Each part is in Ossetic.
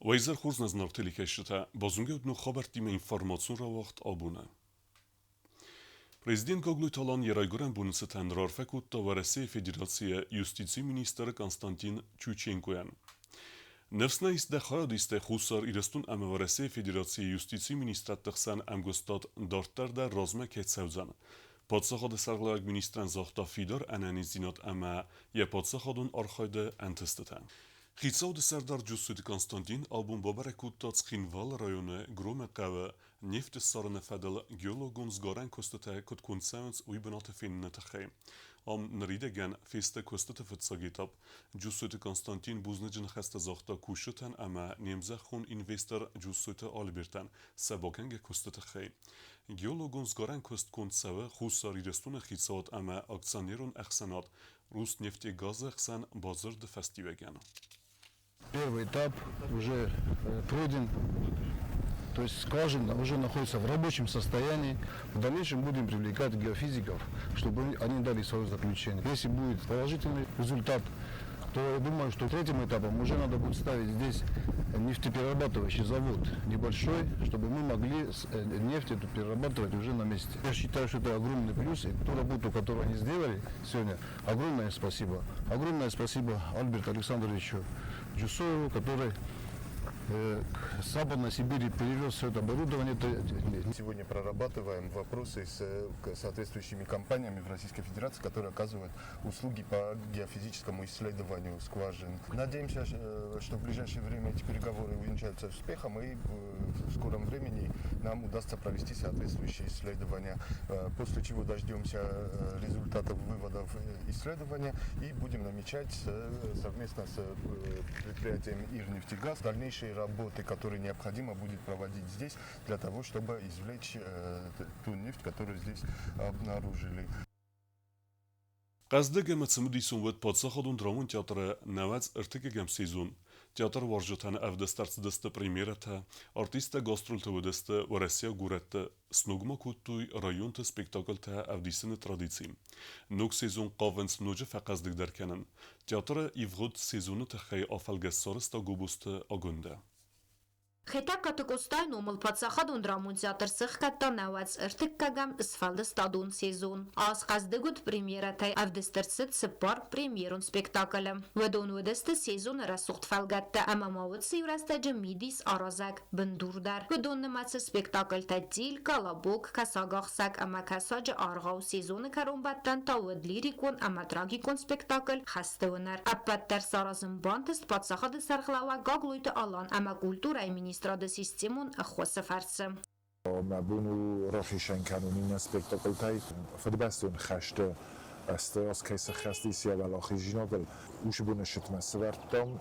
Уӕ изӕр хорз, нӕ зынаргъ телекӕсджытӕ! Базонгӕ ут ног хабӕрттимӕ информацион рауагъд абоны. Президент Гаглойты Алан йӕ райгуырӕн боны цытӕн раарфӕ кодта Уӕрӕсейы Федерацийы юстицийы министр Константин Чуйченкойӕн. Ныфс нӕ ис, дӕ хайадистӕй Хуссар Ирыстон ӕмӕ Уӕрӕсейы Федерацийы юстицийы министрадты хсӕн ӕмгуыстад дарддӕр дӕр размӕ кӕй цӕудзӕн. Паддзахады сӕргълӕууӕг министрӕн загъта фидар ӕнӕниздзинад ӕмӕ йӕ паддзахадон архайды ӕнтыстытӕ. Хицауады сӕрдар Джуссойты Константин абон бабӕрӕг кодта Цхинвалы районы Громы хъӕуы нефть ссарыны фӕдыл геологон сгарӕн куыстытӕ куыд конд цӕуынц, уый бынаты феныны тыххӕй. Ам ныридӕгӕн фесты куыстыты фыццаг этап. Джуссойты Константин бузныджы ныхӕстӕ загъта кусджытӕн ӕмӕ не мзӕххон инвестор Джуссойты Альбертӕн сӕ бакӕнгӕ куысты тыххӕй. Геологон сгарӕн куыст конд цӕуы Хуссар Ирыстоны хицауад ӕмӕ акционерон ӕхсӕнад Руснефтегазы хсӕн бадзырды фӕстиуӕгӕн. Первый этап уже пройден, то есть скважина уже находится в рабочем состоянии. В дальнейшем будем привлекать геофизиков, чтобы они дали свое заключение. Если будет положительный результат, то я думаю, что третьим этапом уже надо будет ставить здесь нефтеперерабатывающий завод небольшой, чтобы мы могли нефть эту перерабатывать уже на месте. Я считаю, что это огромный плюс, и ту работу, которую они сделали сегодня, огромное спасибо. Огромное спасибо Альберту Александровичу Джусоеву, который с Западной Сибири перевез все это оборудование. Сегодня прорабатываем вопросы с соответствующими компаниями в Российской Федерации, которые оказывают услуги по геофизическому исследованию скважин. Надеемся, что в ближайшее время эти переговоры увенчаются успехом и в скором времени нам удастся провести соответствующие исследования, после чего дождемся результатов выводов исследования и будем намечать совместно с предприятием «Ирнефтегаз» дальнейшие работы, которые необходимо будет проводить здесь для того, чтобы извлечь ту нефть, которую здесь обнаружили. Хъӕздыг ӕмӕ цымыдисон уыд паддзахадон драмон театры 93-ӕм сезон. Театруарзджытӕн ӕвдыст ӕрцыдысты премьерӕтӕ, артисттӕ гастролты уыдысты уӕрӕсейаг горӕтты, сног ма кодтой районты спектакльтӕ ӕвдисыны традици. Ног сезон хъавынц ноджы фӕхъӕздыгдӕр кӕнын. Театры ивгъуыд сезоны тыххӕй афӕлгӕст сарӕзта Гобозты Агуындӕ. Хетӕгкаты Къостайы номыл паддзахадон драмон театр сӕхгӕдта 93-ӕм сфӕлдыстадон сезон. Аз хъӕздыг уыд премьерӕтӕй, ӕвдыст ӕрцыд цыппар премьерон спектаклы. Уыдон уыдысты сезоны рӕсугъд фӕлгӕттӕ ӕмӕ ма уыцы иу рӕстӕджы мидис аразӕг бындур дӕр. Уыдон нымӕцы спектакльтӕ Тиль, Колобок, Кӕсагахсӕг ӕмӕ Кӕсаджы аргъау. Сезоны кӕронбӕттӕн та уыд лирикон ӕмӕ трагикон спектакль Хӕсты уынӕр. Ӕппӕт дӕр саразын бантыст паддзахады сӕргълӕууӕг Гаглойты Алан ӕмӕ культурӕйы министрады системон ӕххуысы фӕрцы. Мӕ бон у рахицӕн кӕнын иннӕ спектакльтӕй. Фыдыбӕстон хӕсты азты аз кӕй сӕххӕст ис йӕ уӕлахиздзинадыл, уыцы боны сытмӕ сӕвӕрдтам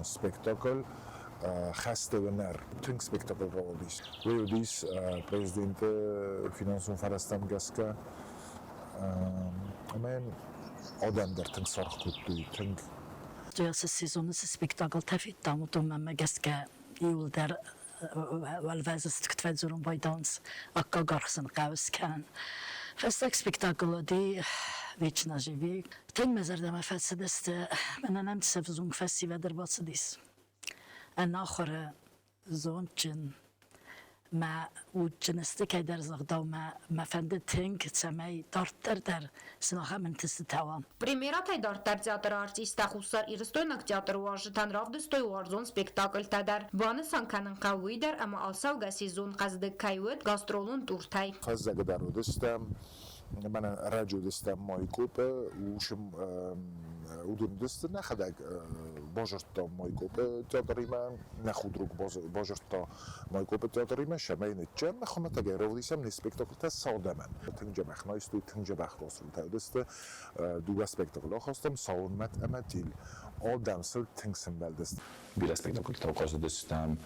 спектакль «Хӕсты уынӕр». Тынг спектакль рауадис. Уый уыдис президенты финансон фӕрӕзтӕм гӕсгӕ ӕмӕ йын адӕм дӕр тынг саргъ кодтой, тынг. Ацы сезоны цы спектакльтӕ федтам, уыдонмӕ гӕсгӕ иууылдӕр уӕлвӕзы куыд фӕдзурын байдауынц, аккаг аргъ сын хъӕуы скӕнын. Фӕстаг спектакль уыди «Вечно живи». Тынг мӕ зӕрдӕмӕ фӕцыдысты, мӕнӕ нӕм цы ӕвзонг фӕсивӕд ӕрбацыдис. Ӕнахуыры зондджын, мӕ удджын сты кӕйдӕр загъдау мӕ мӕ фӕнды тынг, цӕмӕй дарддӕр дӕр сын ахӕм ӕнтыстытӕ уа. Премьерӕтӕй дарддӕр театры артисттӕ Хуссар Ирыстойнаг театры уазджытӕн равдыстой уарзон спектакльтӕ дӕр. Банысан кӕнын хъӕуы уый дӕр, ӕмӕ ацӕугӕ сезон хъӕздыг кӕй уыд гастролон туртӕй. Фӕззӕгы дӕр уыдыстӕм, мӕнӕ раджы уыдыстӕм Майкопы, уым уыдон уыдысты нӕхӕдӕг базырдтам Майкопы театримӕ, нӕ худруг базырдта Майкопы театримӕ, сӕмӕй ныччӕм, хуымӕтӕгӕй равдисӕм не спектакльтӕ цалдӕмӕн. Тынг дзӕбӕх найстой, тынг дзӕбӕх гастрольтӕ уыдысты. Дыууӕ спектакль ахастам, Цалынмӕт ӕмӕ Тил. Адӕм сыл тынг сымбӕлдысты. Бирӕ спектакльтӕ хъазыдыстӕм,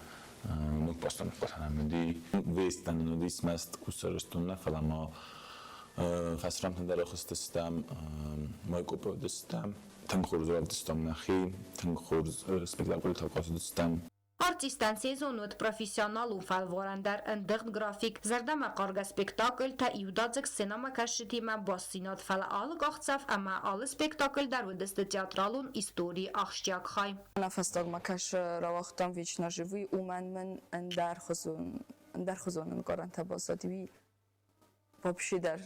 ног постановкӕтӕ нӕм уыди. Вестӕн нын уыди смӕст Хуссар нӕ, фӕлӕ ма фӕсрамтӕн дӕр ахызтыстӕм, Майкъопы уыдыстӕм. Тынг хорз равдыстам нӕхи, тынг хорз спектакльтӕ хъазыдыстӕм. Артисттӕн сезон уыд профессионалон фӕлварӕн дӕр, ӕндыгъд график, зӕрдӕмӕхъаргӕ спектакльтӕ, иудадзыг сценӕмӕкӕсджытимӕ бастдзинад, фӕлӕ алы къахдзӕф ӕмӕ алы спектакль дӕр уыдысты театралон историйы ахсджиаг хай. Нӕ фӕстагмӕ кӕсы рауагътам «Вечно живы», уымӕн мын ӕндӕрхуызон ӕнкъарӕнтӕ баззад. Уый вообще дӕр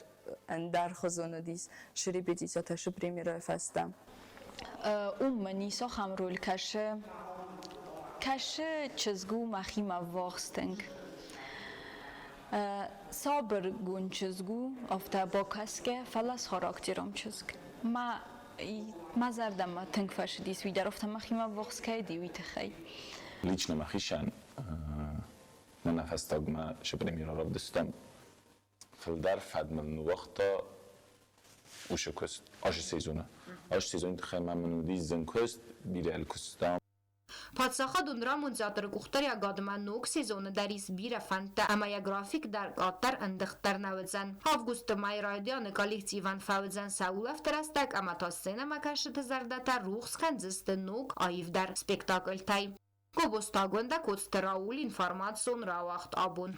ӕндӕрхуызон уыдис шы репетицитӕ, шы премьерӕйы фӕстӕ. Уым мын ис ахӕм роль кӕсы, кӕсы чызг у мӕхимӕ ввахс тынг. Сабыргун чызг у, афтӕ бакӕсгӕ, фӕлӕ с характером чызг. Мӕ мӕ зӕрдӕмӕ тынг фӕцыдис уый дӕр, афтӕ мӕхимӕ ввахс кӕй уыди, уый тыххӕй. Лично мӕхицӕн мӕнӕ фӕстагмӕ шы премьерӕ равдыстам. Фылдӕр фӕд мын ныууагъта уыцы куыст ацы сезоны. Ацы сезоны тыххӕй ма мын уыди зын куыст, бирӕ куыстам. Паддзахадон драмон театры къухдариуӕгадмӕ ног сезоны дӕр ис бирӕ фӕндтӕ ӕмӕ йӕ график дӕр къаддӕр ӕндыгъддӕр нӕ уыдзӕн. Августы мӕйы райдианы коллективӕн фӕуыдзӕн сӕ улӕфты рӕстӕг ӕмӕ та сценӕмӕкӕсджыты зӕрдӕтӕ рухс кӕндзысты ног, аивдӕр спектакльтӕй. Гобозты Агуындӕ, Коцты Рауль, информацион рауагъд абон.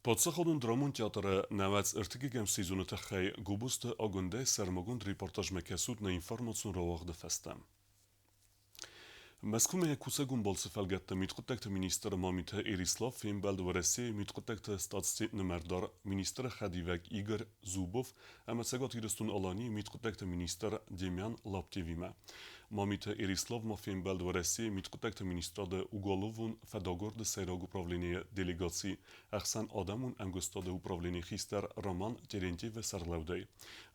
Паддзахадон драмон театры 93-ӕм сезоны тыххӕй Гобозты Агуындӕ сӕрмагонд репортажмӕ кӕсут нӕ информацион рауагъды фӕстӕ. Мӕскуымӕ йӕ кусӕгон балцы фӕлгӕтты мидхъуыддӕгты министр Мамиты Эрислав фембӕлд Уӕрӕсейы мидхъуыддӕгты статс-нымӕрдар министры хӕдивӕг Игорь Зубов ӕмӕ Цӕгат Ирыстон-Аланийы мидхъуыддӕгты министр Демьян Лаптевимӕ. Мамиты Эрислав ма фембӕлд Уӕрӕсейы мидхъуыддӕгты министрады уголовон фӕдагуырды сӕйраг управленийы делегаци ӕхсӕнадӕмон ӕмгуыстады управленийы хистӕр Роман Терентьевы сӕргълӕудӕй.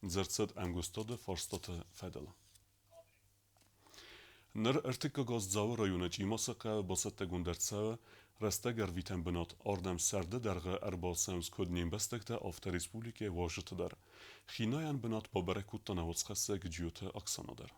Дзырд цыд ӕмгуыстады фарстаты фӕдыл. Ныр ӕртыккаг аз Дзауы районы Чъимасы хъӕуы бацӕттӕгонд ӕрцӕуы рӕстӕг ӕрвитӕн бынат. Ардӕм сӕрды дӕргъы ӕрбацӕуынц куыд не мбӕстӕгтӕ, афтӕ республикӕйы уазджыты дӕр. Хинайӕн бынат бабӕрӕг кодта нӕ уацхӕссӕг Джиоты Оксана дӕр.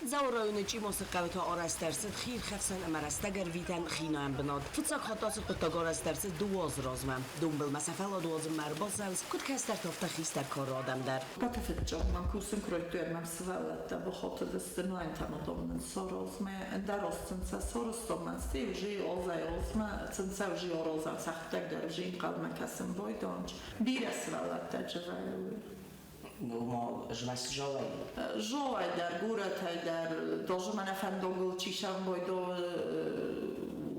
Дзауы районы Чъимосы хъӕуы та арӕзт ӕрцыд хиирхӕфсӕн ӕмӕ рӕстӕгӕрвитӕн хинайӕн бынат. Фыццаг хатт ацы хъуыддаг арӕзт ӕрцыд 2 азы размӕ. Донбылмӕ сӕ фӕллад уадзынмӕ ӕрбацӕуынц куыд кӕстӕртӕ, афтӕ хистӕр кары адӕм дӕр. Папа фыццаг мӕм кусын куы райдыдтой, мӕм сывӕллӕттӕ бахатыдысты ноентӕмадомнын саразмӕ, ӕндӕр аз цынцӕ сарӕзтам мӕн стӕй уже азӕй-азмӕ цынцӕ уже аразӕм, сӕхӕдӕг дӕр уже ӕнхъӕлмӕ кӕсын байдайынц. Бирӕ сывӕллӕттӕ джывӕйы. Ома, змӕст Жолай? Жолай дӕр, горӕтӕй дӕр, даже мӕнӕ фӕндагыл чи сӕмбайда,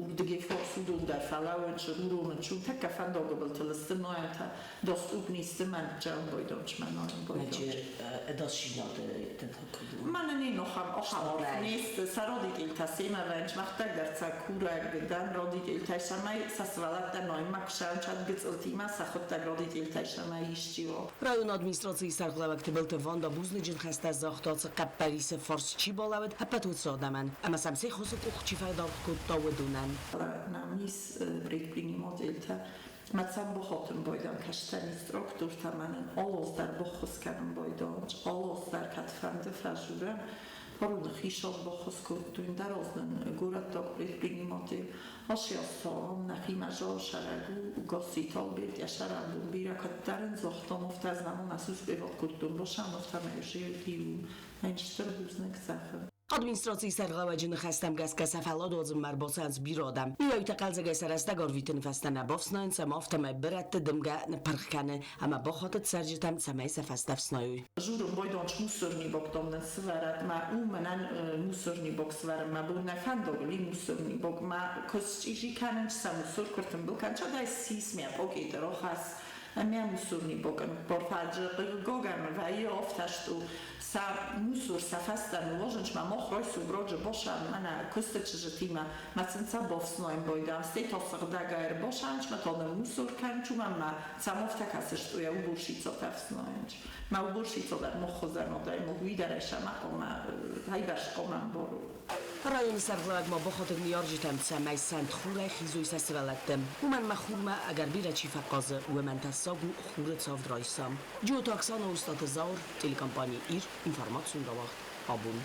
урдыгей фарс уыдон дӕр фӕлӕууынц, уромынц, тӕккӕ фӕндагы былтыл сты ноентӕ доступнисты мӕн чӕмбайданч мӕн байданч. Мӕнӕ не нохам ахӕм несты сӕ родителтӕ семӕ вӕнч махтӕг дӕр сӕ курӕг дӕн родителтӕй, сӕмӕй сӕ сывӕллӕттӕ ноимӕ кусӕнчат гыццылтимӕ сӕхуыдтӕг родителтӕй сӕмӕй исчи уа. Районы администрацийы сӕргълӕууӕг Тыбылты Ванда бузныджы ныхӕстӕ загъта, цы хъӕппӕрисы фарс чи балӕууыд, ӕппӕт уыцы адӕмӕн ӕмӕ сӕм се ххуысы къух чи фӕдаргъ кодта, уыдонӕн. Нам ис предпринимательтӕ, мӕ цӕм бахатын байдан кӕстӕн инструктортӕ мӕнӕн алаз дӕр баххуыс кӕнын байданч, алаз дӕр кӕд фӕнды фӕжурӕм, Паруны хисад баххуыс кодтой, ӕндӕр аз нын горӕттаг предприниматель Аси аз та нӕхимӕ сӕрӕг у Гасситы Альберт йӕ сӕрӕнбон бирӕ кӕддӕр ын загътам, афтӕ ӕз нӕма мӕ успевал кодтон, башам афтӕмӕй уже мӕн стыр бузныг зӕгъын. Администрацийы сӕргълӕууӕджы ныхӕстӕм гӕсгӕ сӕ фӕллад уадзынмӕ ӕрбацӕуынц бирӕ адӕм. Иуӕй-иутӕ хъӕлдзӕгӕй сӕ рӕстӕг ӕрвитыны фӕстӕ нӕ бафснайынц ӕмӕ афтӕмӕй бырӕтты дымгӕ ныппырх кӕны ӕмӕ бахатыд цӕрджытӕм, цӕмӕй сӕ фӕстӕ ӕфснайой. Журын байдонч мусорный бок домнын сывӕрӕд мӕ у мӕнӕн мусорный бок сывӕрын мӕ бон нӕ фӕндагыл и мусорный бок мӕ куы счъизи кӕнын сӕ мусор куы ртымбыл кӕнын чадай сис мӕ пакеты рахӕсс ӕмӕ мусорный бокӕн парфаджы хъыггагӕн вӕййы афтӕст у сӕ мусор сӕ фӕстӕ ныуазынч мӕ мах райсом раджы башам мӕнӕ куысты чызджытимӕ мӕ сын сӕ бафснайын байдам стӕй та сыгъдӕгӕй ӕрбашанч мӕ та нын мусор кӕнч уымӕн мӕ цӕм афтӕ кӕсыстуйӕ уборщицатӕ ӕфснайынч мӕ уборщица дӕр мах хуызӕн адӕймаг уый дӕр ӕй сӕмӕ хъуамӕ хайбӕрст хъуамӕ ӕмбарой. Районы сӕргълӕууӕг ма бахатыд ныййарджытӕм, цӕмӕй сӕнт хурӕй хизой сӕ сывӕллӕтты. Уымӕн ӕмӕ хурмӕ ӕгӕр бирӕ чи фӕхъазы, уымӕн тӕссаг у хуры цавд райса. Джиоты Оксана, Остъаты Зауыр, телекомпани «Ир», информацион рауагъд «Абон».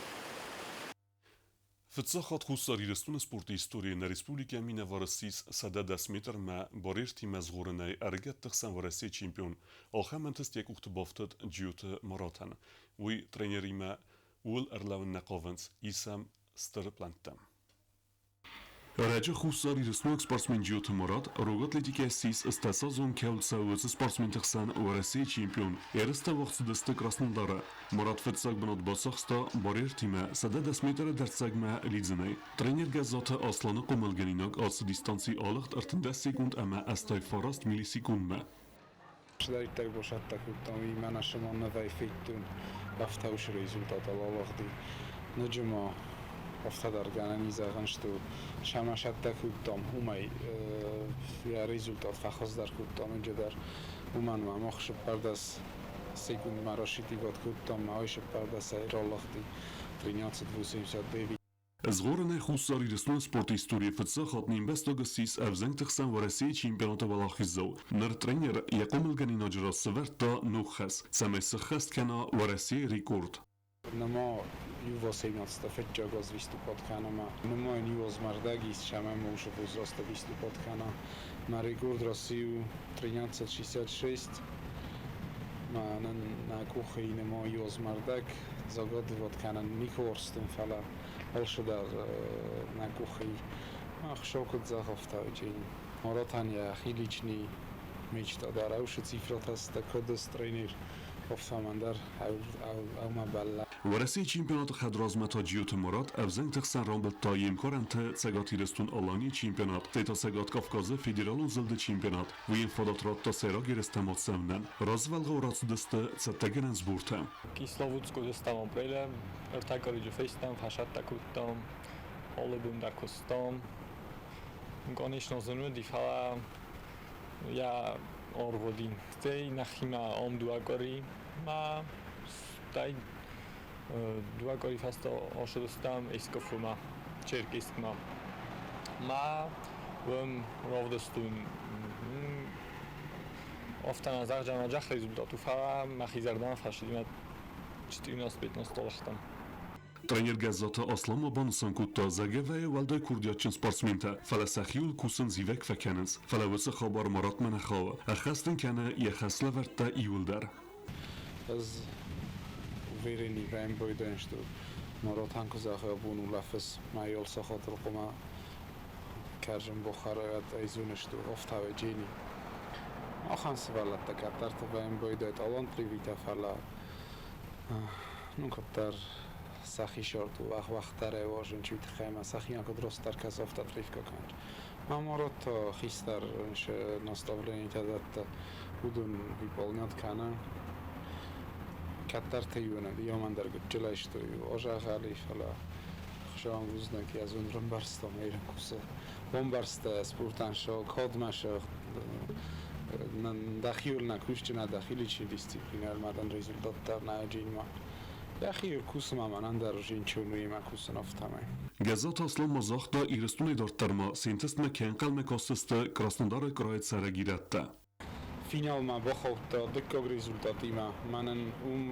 Фыццаг хатт Хуссар Ирыстоны спорты историйы нӕ республикӕйы минӕвар ссис 110 метрмӕ барьертимӕ згъорынӕй ӕрыгӕтты хсӕн Уӕрӕсейы чемпион. Ахӕм ӕнтыст йӕ къухты бафтыд Джиоты Маратӕн. Уый тренеримӕ ууыл ӕрлӕууын нӕ хъавынц, исӕм стыр плӕнттӕ. Ӕрӕджы Хуссар Ирыстойнаг спортсмен Джиоты Мурат рог атлетикӕйӕ ссис стӕсазон кӕуыл цӕуы уыцы спортсменты хсӕн Уӕрӕсейы чемпион. Ерыстӕ уагъд цыдысты Краснодары. Мурат фыццаг бынат бацахста барьертимӕ 110 метры дӕрддзӕгмӕ лидзынӕй. Тренер Гӕззаты Асланы хъомылгӕнинаг ацы дистанцийы алыгъд 13 секунд ӕмӕ 89 миллисекундмӕ. Цидӕриддӕр босӕттӕ кодтам, уый мӕнӕ сыман нывӕй федтон, афтӕ уыцы результатыл алыгъди. Ноджы ма афтӕ дӕр гӕнӕн и зӕгъӕн, что сӕмӕ сӕттӕ кодтам, уымӕй йӕ результат фӕхуыздӕр кодта ноджыдӕр. Уымӕн ма мах 14 секундмӕ расшитиват кодтам, ма уый 14-ӕй ралыгъди 13,89. Згъорынӕй Хуссар Ирыстоны спорты историйы фыццаг хатт не мбӕстаг ссис ӕвзӕнгты хсӕн Уӕрӕсейы чемпионаты уӕлахиздзау. Ныр тренер йӕ хъомылгӕнинаджы раз сӕвӕрдта ног хӕс, цӕмӕй сыххӕст кӕна Уӕрӕсейы рекорд. Нама 18 фыццаг аз выступать кӕнӕм. Нама иу аз мӕрдӕг ис, сӕмӕ уже возраста выступать кӕна. Мӕ рекорд Россию 13,66. Мӕнӕн нӕ къухы нама иу аз мӕрдӕг загадывать кӕнын никуы уарзтон, фӕлӕ алцыдӕр нӕ къухы. Ӕхсӕв куыд загъта, Маратӕн йӕхи личный мечта дӕр аушы цифрӕтӕ куыд тренер афтӕмӕн дӕр ӕмӕ бӕллӕ. Уӕрӕсейы чемпионаты хӕдразмӕ та Джиоты Мурат ӕвзӕнгты хсӕн рамбылдта йе мкарӕнты Цӕгат Ирыстон-Аланийы чемпионат, стӕй та Цӕгат Кавказы федералон зылды чемпионат. Уый йын фадат радта сӕйраг ерыстӕм ацӕуынӕн. Развӕлгъау рацыдысты цӕттӕгӕнӕн сбортӕ. Кисловодск уыдыстӕм апрелы, ӕртӕ къуырийы фестӕм, фӕсӕттӕ кодтам, алы бон дӕр куыстам. Конечно, зын уыди, фӕлӕ йӕ аргъуыди. Стӕй нӕхимӕ ам дыууӕ къуыри ма стӕй дыууӕ къуыри фӕстӕ ацыдыстӕм СКФ-мӕ, Черкесскмӕ. Ма уым равдыстон афтӕ нӕ зӕгъдзӕн ӕджах результат у, фӕлӕ мӕхи зӕрдӕмӕ фӕцыди мӕ 14-15 алыгътӕн. Тренер Гӕззаты Аслан ма банысан кодта, зӕгъгӕ, уӕлдай курдиатджын спортсментӕ, фӕлӕ сӕхиуыл кусын зивӕг фӕкӕнынц. Фӕлӕ уыцы хабар Маратмӕ нӕ хауы. Ӕххӕст ын кӕны йӕ хӕслӕвӕрдтӕ иууылдӕр. Ӕз уверенный баембойдӕн, что Маратӕн куы зӕгъы абон улӕфыс, мӕ йол сахатыл хъуамӕ кӕрзын бахӕрӕд, ӕй зоны, что афтӕ джени. Ахӕм сывӕллӕттӕ кӕддӕрты баембойдӕй талантливитӕ, фӕлӕ ну кӕддӕр сӕхи сӕртыл уӕхдӕрӕй уарзын чи тыххӕй ӕмӕ сӕхи куыд растдӕр кӕсы, афтӕ отрывка кӕнынц. Мӕ Марат та хистӕр наставлениетӕ дӕтты, уыдон выполнять кӕны. Кӕддӕрты иунӕг иомӕн дӕр гыццылӕй сты азӕгъӕли, фӕлӕ хсӕн бузныг йӕ зонд рымбӕрста мӕ кусы. Бамбӕрста спортӕн сӕ кадмӕ сӕ дӕхиуыл нӕ кусджынӕ, дӕхи личный дисциплинӕ ӕрмӕдӕн результат дӕр нӕ джинмӕ. Йӕхи кусынмӕ мӕнӕн дӕр зынчон уыимӕ кусын афтӕмӕй. Гӕззаты Аслан ма загъта, Ирыстонӕй дарддӕр ма се нтыстмӕ кӕй ӕнхъӕлмӕ кастысты Краснодары крайы цӕрӕг ирӕттӕ. Финалмӕ бахаудта дыккаг результатимӕ. Мӕнӕн уым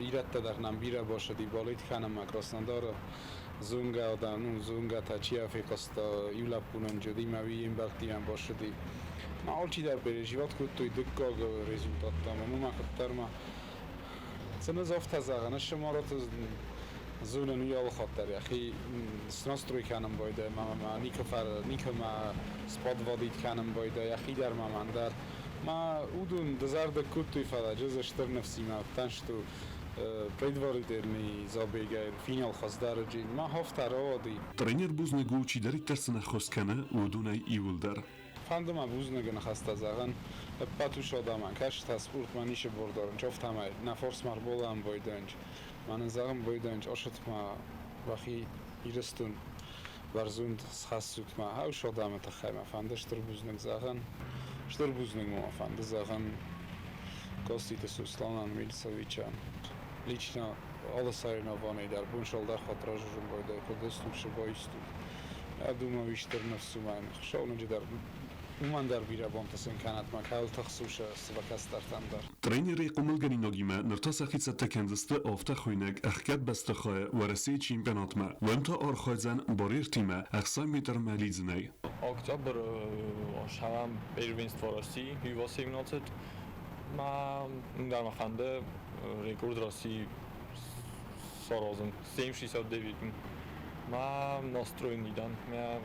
ирӕттӕ дӕр нӕм бирӕ басыди балет кӕнынмӕ Краснодары. Зонгӕ адӕм, ну, зонгӕтӕ чи афехъуыста, иу лӕппу нын джодимӕ уый йе мбӕлттимӕ басыди. Ма алчидӕр переживать кодтой дыккаг результаттӕм. Уымӕ куыддӕр ма Цымыз афтӕ зӕгъын, ыссы Мараты зонын уый алы хатт дӕр йӕхи снастрой кӕнын байдайы ӕмӕ мӕ никуы мӕ сподводить кӕнын байдайы, йӕхи дӕр ма мӕн дӕр. Мӕ уыдон дызӕрдыг кодтой, фӕлӕ ӕз стыр ныфсимӕ уыдтӕн, что предварительный забегӕй финал хуыздӕр ма афтӕ рауади. Тренер бузныг у, чидӕриддӕр сын ӕххуыс кӕны, уыдонӕй иууылдӕр. Фӕнды мӕ бузныгы ныхӕстӕ зӕгъын ӕппӕт уыцы адӕмӕн, кӕсытӕ спортмӕ ницы бар дарынц, афтӕмӕй нӕ фарсмӕ ӕрбалӕууын байдайынц. Мӕнӕн зӕгъын байдайынц, ашытмӕ уӕхи Ирыстон бӕрзонд схӕссут ма уыцы адӕмы тыххӕй мӕ фӕнды стыр бузныг зӕгъын. Стыр бузныг мӕ фӕнды зӕгъын Коститы Сосланӕн, Мильцевичӕн. Лично алы соревнований дӕр бон хатт разужын байдайы, куыд ыстут, цы баистут. Я думаю, уый стыр ныфс у мӕн. Хуыцау ноджыдӕр Уымӕн дӕр бирӕ бонтӕ сын кӕнӕт ма кӕуыл тыхсусы сывӕ кӕстӕртӕн дӕр. Тренеры хъомылгӕнинагимӕ ныр та сӕхи цӕттӕ кӕндзысты афтӕ хуыйнӕг ӕхгӕд бӕстыхайы Уӕрӕсейы чемпионатмӕ. Уым та архайдзӕн барьертимӕ 60 метрмӕ лидзынӕй. Октябрь сӕм первенство России U18 ма дӕр ма фӕнды рекорд России саразын 7,69. Ма настроен дӕн, мӕ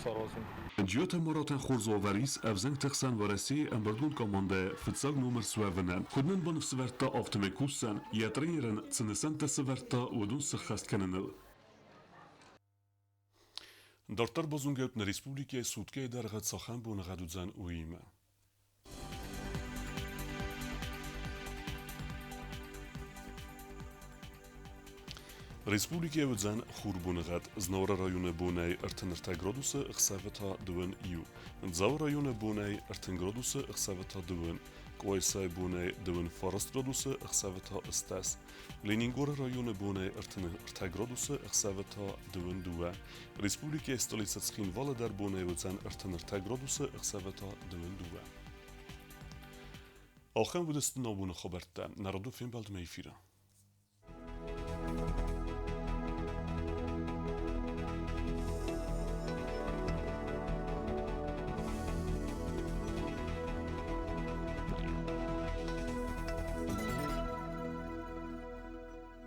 саразын. Джиоты Маратӕн хорз уавӕр ис ӕвзӕнгты хсӕн Уӕрӕсейы ӕмбырдгонд командӕйы фыццаг номыр суӕвынӕн. Куыд нын баныфсӕвӕрдта, афтӕмӕй кусдзӕн, йӕ тренерӕн цы нысӕнттӕ сӕвӕрдта, уыдон сӕххӕст кӕныныл. Дарддӕр базонгӕ нӕ республикӕйы суткӕйы дӕргъы цахӕм боныгъӕд уыдзӕн, уыимӕ. Республикӕйы уыдзӕн хурбоныгъӕд. Знауыры районы бонӕй 33 градусы, ӕхсӕвы та 21. Дзауы районы бонӕй 30 градусы, ӕхсӕвы та 2. Къуайсайы бонӕй 29 градусы, ӕхсӕвы та 8. Ленингоры районы бонӕй 33 градусы, ӕхсӕвы та 22. Республикӕйы столицӕ Цхинвалы дӕр бонӕй уыдзӕн 33 градусы, ӕхсӕвы та 22. Ахӕм уыдысты нӕ абоны хабӕрттӕ. Нӕ радон фембӕлдмӕ эфиры.